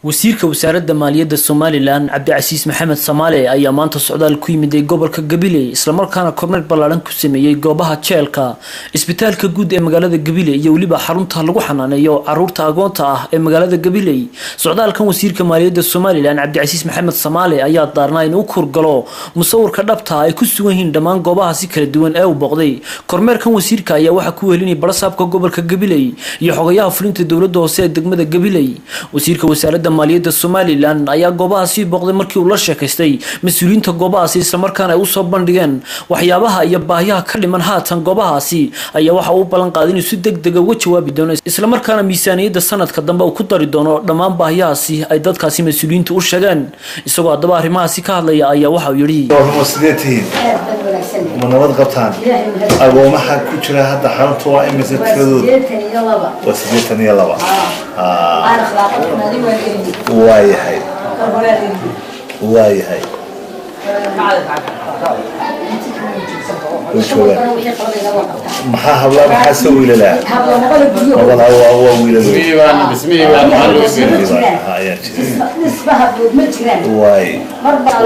Wasiirka Wasaaradda Maaliyadda Somaliland, Cabdicasiis Maxamed Samaale, ayaa maanta socdaal ku yimid ee gobolka Gabiley, islamarkaana kormeer ballaaran ku sameeyey goobaha jeelka, isbitaalka guud ee magaalada Gabiley iyo weliba xarunta lagu xanaaneeyo caruurta agoonta ah ee magaalada Gabiley. Socdaalkan wasiirka maaliyadda Somaliland, Cabdicasiis Maxamed Samaale, ayaa daarnaa in u kurgalo musawirka dhabta ay ku sugan yihiin dhammaan goobahaasi kala duwan ee uu booqday. Kormeerkan wasiirka ayaa waxaa ku wehelinayay barasaabka gobolka Gabiley iyo xogayaha fulinta dowladda hoose ee degmada Gabiley. Wasiirka Wasaaradda Maaliyadda Somaliland ayaa goobahaasi booqday markii uu la sheekaystay mas-uuliyiinta goobahaasi, islamarkaana ay usoo bandhigeen waxyaabaha iyo baahiyaha ka dhiman haatan goobahaasi, ayaa waxa uu ballan qaaday inuu si deg dega uga jawaabi doono, islamarkaana miisaaniyadda sanadka dambe uu ku dari doono dhammaan baahiyahaasi ay dadkaasi mas-uuliyiinta u sheegeen. Isagoo haddaba arrimahaasi ka hadlaya ayaa waxa uu yidhi: Ma sidee tihiin? Ma nabad qabtaan? Agoomaha ku jira hadda xarunta waa imise tiradooda? Waa 82. Waayahay, way joogaan. Maxaa hablaa, maxaa se wiilalaa? Mabalaa waa wiilal ayaa jira. Waay,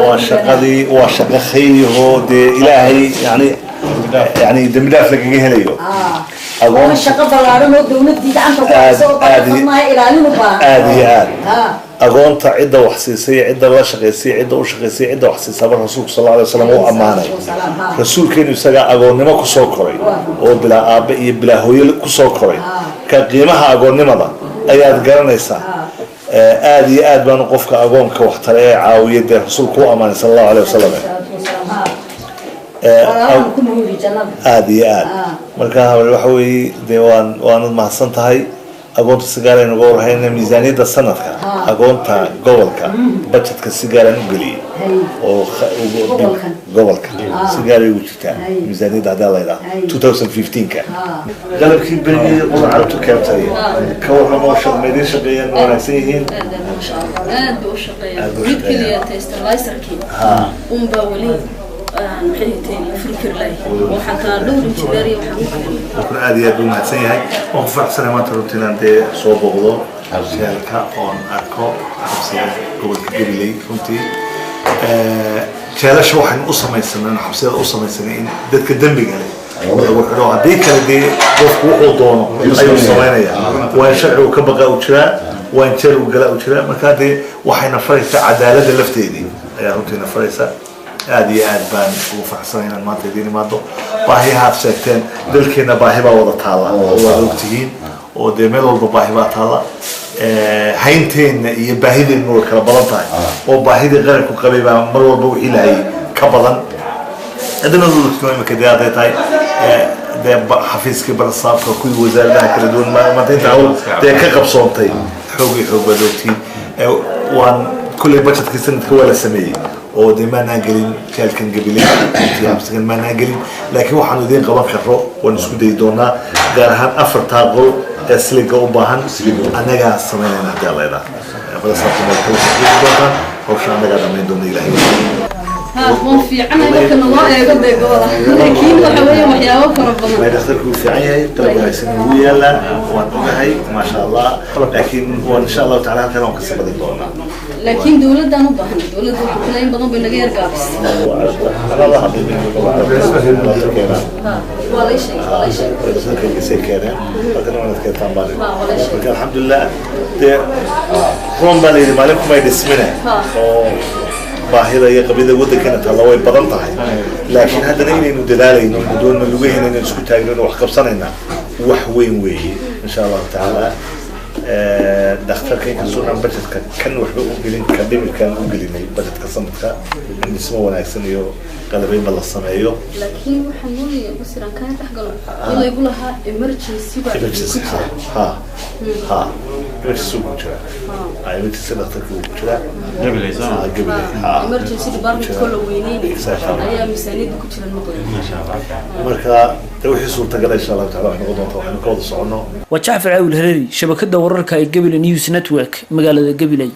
waa shaqadii, waa shaqo khayrihoo dee Ilaahay yani dembi dhaaf lagaga helayo. Agoon shaqo ballaaran oo dawladii gacanta ku hayso oo baaqadnaha ilaalin u baahan. Aada iyo aad. Agoonta cidda wax siisay, cidda la shaqaysay, cidda u shaqaysay, cidda wax siisaba Rasuulku sal alla alay wasalam uu ammaanay. Rasuulkeenu isagaa agoonnimo kusoo koray oo bilaa aabe iyo bilaa hooyo kusoo koray. Ka qiimaha agoonnimada ayaad garanaysaa. Aada iyo aad baanu qofka agoonka waxtara ee caawiya dee Rasuulku u ammaanay sala allahu alay wasalam. Aada iyo aad. Marka waxa weeye dee waanad mahadsan tahay. Agoonta si gaar aynu uga warhayna, miisaaniyadda sanadka agoonta gobolka budgetka si gaaraan u geliyey oo gobolka si gaaray ugu jirtaa miisaaniyadda haddii la yidhaha 2015-ka. Qalabkii berigii qodan carabtu keentay ka warramo, ma idiin shaqeeyaan? Ma wanaagsan yihiin? Aad bay u shaqeeyaan. Mid keliya sterilizerkii unbaa weli maxay tahay la furi kari lahay oo xataa dhowr injineer iyo waxaan u keenay. Wuxuu aad iyo aad buu mahadsan yahay. Waan ku faraxsanahay maanta runtii inaan dee soo booqdo jeelka oon arko xabsiga gobolka Gabiley. Runtii jeelasha waxaynu u samaysanay, xabsiyada u samaysanay, in dadka dembiga leh lagu xidho. Haddii kale dee qofku wuxuu doono ayuu samaynayaa. Waa in sharcigu ka baqa u jiraa, waa in jeel uu galaa u jiraa. Markaa dee waxayna faraysaa cadaaladda lafteedii ayaa runtiina faraysa. Aada iyo aad baan ugu faraxsanay inaan maanta idiin imaado. Baahiyahaad sheegteen, dalkeena baahi baa wada taalla oo waad ogtihiin, oo dee meel walba baahi baa taalla. Haynteenna iyo baahideenna way kala badan tahay, oo baahidii qaranku qabay baa mar walba wixii lahayay ka badan. Haddana ogtiin imika dee hadday tahay dee xafiiskii barasaabka, kuwii wasaaradaha kala duwan, maanta inta hawl dee ka qabsoontay xoog iyo xoog baad ogtiin. Waan kulley budgetkii sanadka waa la sameeyey oo dee maanaan gelin jeelkan Gabiley, intii xabsigan maanaan gelin, laakiin waxaanu idiin qaban karro waan isku dayi doonaa, gaar ahaan afartaa qol ee siliga u baahan annagaa samaynayna haddii alla idhaa. Barasaabka maad kala shaqeyn doontaan, hawsha annagaa dhamayn doona Ilahay. Waan fiicanahay marka naloo eego dee gobola, laakiin waxa weeye waxyaabo fara badan. May, dhakhtarku wuu fiican yahay, qalab wanaagsan wuu yaalaa, waan ogahay, maasha Allah, laakiin waan insha Allahu tacala halkan waan kasii badin doonaa. Laakiin dawladdaan u baahan, dawladda waxaa kule in badan bay naga yar gaabisay. Waa lay sheegay, waa lay sheegay. Keeneen halkan waanad keentaan baan. Marka alxamdulilah dee Rome baa la yidhi maalin kumay dhismine, oo baahida iyo qabida waddankana taalla way badan tahay, laakiin haddana inaynu dadaalayno, doonna lugahayna inaynu isku taagno, inaynu wax qabsanayna wax weyn weeye insha Allahu tacaala. Dhakhtarka inkastoo aan budgetka kan waxba u gelin, ka dhimirkaan u gelinay budgetka sanadka in dhismo wanaagsan iyo qalabeynba la sameeyo. Laakiin waxaan moodaya basiran kaa dhex galo in laygu lahaa emergency baa ku emergency jira. Ha, emergency ku jira. Ha, emergency dhakhtarka uu ku jiraa. Ha, Gabiley, ha. Emergency department koo la weyneynay Exactly. ayaa miisaaniyadda ku jiran maqlay. Marka de wixii suurtagala insha Allahu tacala waxay noqon doontaa waxaynu ka wada soconno. Waa Jacfar Caawil Hareeri, shabakada wararka ee Gabiley News Network, magaalada Gabiley.